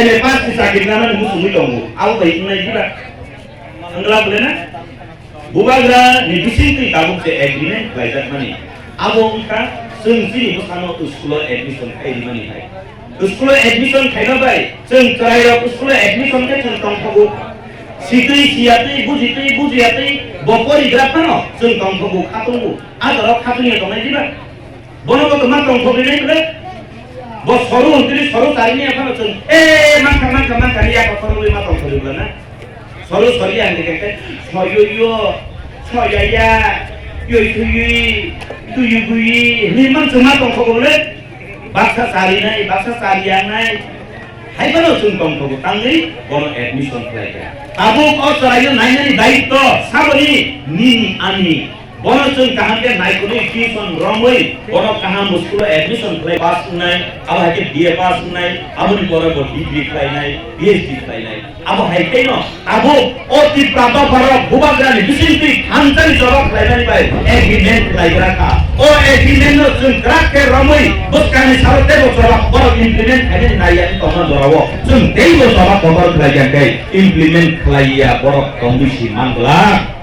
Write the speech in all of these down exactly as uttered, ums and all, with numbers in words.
Ele pass ni chakri nana ni muchungwi tongo. Abo bai wngnai diba? Wngla bole na? Bubagra ni bising twi tabuk je agreement khlaijakmani. Abo wngkha chwng chini bwsano school o admission khai rimani hai. School o admission khaima bai chwng chwrairok school o admission khe chwng tongthogo. Sitwi siyatwi, bujitwi bujiyatwi, bo porigraph phano chwng tongthogo, khatungo. A jorao khatungya tongnai diba? Bono bo tongma tongthok rinai bole. Bo soru hwnkhe soru charini aphano chwng, "Eh, mankha, mankha, mankha," ni yak kothorwi ma tongthok rinai bole na. Soru sori ang khe khe, "Soyuyo, soyaya, yoi thuyui, tuyu gui," ni man chwng ma tongthok bole. Baksa charinai, baksa chariyangnai. Hai phano chwng tongthogo tangwi bono admission khlai kha. Tabuk o chwraino nainani daitto saboni nini ani. Bono chwng kaham khe naikolwi tuition romwi bono kaham school o admission khlai pass wngnai, abo hai khe B A pass wngnai, aboni pore bo degree khlainai, P H D khlainai. Abo hai khe no tabuk o Tipra dopharok bubagrani bisingtwi thansa ni jawab khlaimani bai agreement khlaigra kha. O agreement no chwng kwrak khe romwi bwskangni salo teibo jawab borok implement khainani naiya wng tongma jorao chwng teibo jawab kotor khlaiya khe implement khlaiya borok tongwi si manglak.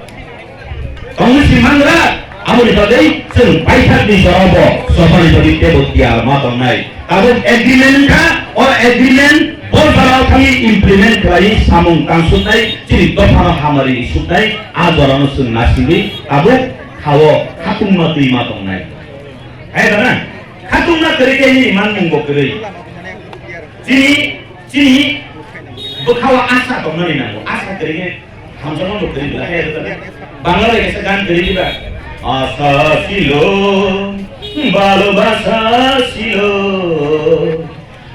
Tongwi si manglak. Aboni bagwi chwng baithakni jorao bo sobhani bagwi teibo tiyar ma tongnai. Tabuk agreement wngkha, o agreement bo jorao thangwi implement khlaiwi samung tangsuknai, chini dophano hamari suknai, a jorano chwng nasigwi tabuk khao khatungma twi ma tongnai. Hai da na? Khatungma kwrwi khe nini manmung bo kwrwi. Chini, chini bwkhao asa tongnani nango, asa kwrwi khe Hamjakma bo kwrwi bwla khe rwkha. Bangla bai kaisa gan kwrwi diba? Asa silo, bhalobasa silo,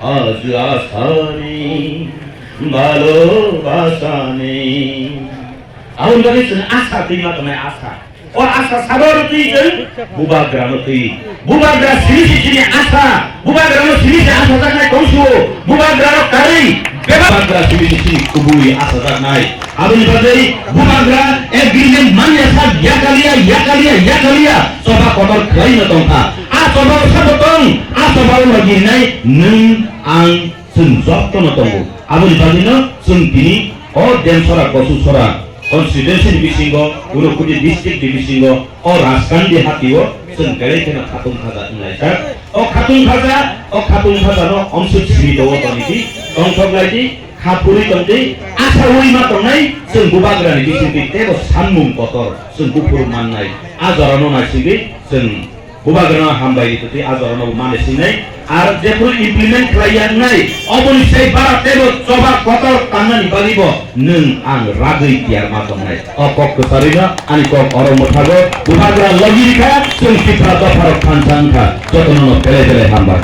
aaj asani, bhalobasa nei. Aboni bagwi chwng asa twi ma tongnai asa. O asa sabo rw twi chwng bubagra no twi. Bubagra simi si chini asa. Bubagra no simi si asa jaknai tongsu. Bubagra no karwi bebak bubagra simi si chini kubui asa jaknai. Aboni bagwi bubagra agreement manya sak yakaliya, yakaliya, yakaliya. Choba kotor khlai no tongkha. A choba sabo tong, a choba o logi nai nwng ang chwng jotono tongo. Aboni bagwino chwng tini o Demsora Kosusora constituency ni bisingo, Unakoti district ni bisingo, o Rajkandi hati o chwng belai kheno khatung khaja wnglaijak. O khatung khaja, o khatung khaja no omsuk simi do o tongdi, tongthok laidi, kha phuri tongdi, asa ui ma tongnai chwng bubagra ni bisingtwi teibo sanmung kotor chwng buphuru mannai. A jora no naisigwi chwng Bubagrano hambai di twi a jorano bo mane sinai. Ar jephru implement khlai ya wngnai, oboni sai bara teibo choba kotor tannani bagwi bo nwng ang ragwi tiyar ma tongnai. O kok kwcharwino ani kok oro mwthago. Bubagra logi rikha, chwng Tipra dopharok thansa wngkha. Jotono no belai belai hambai.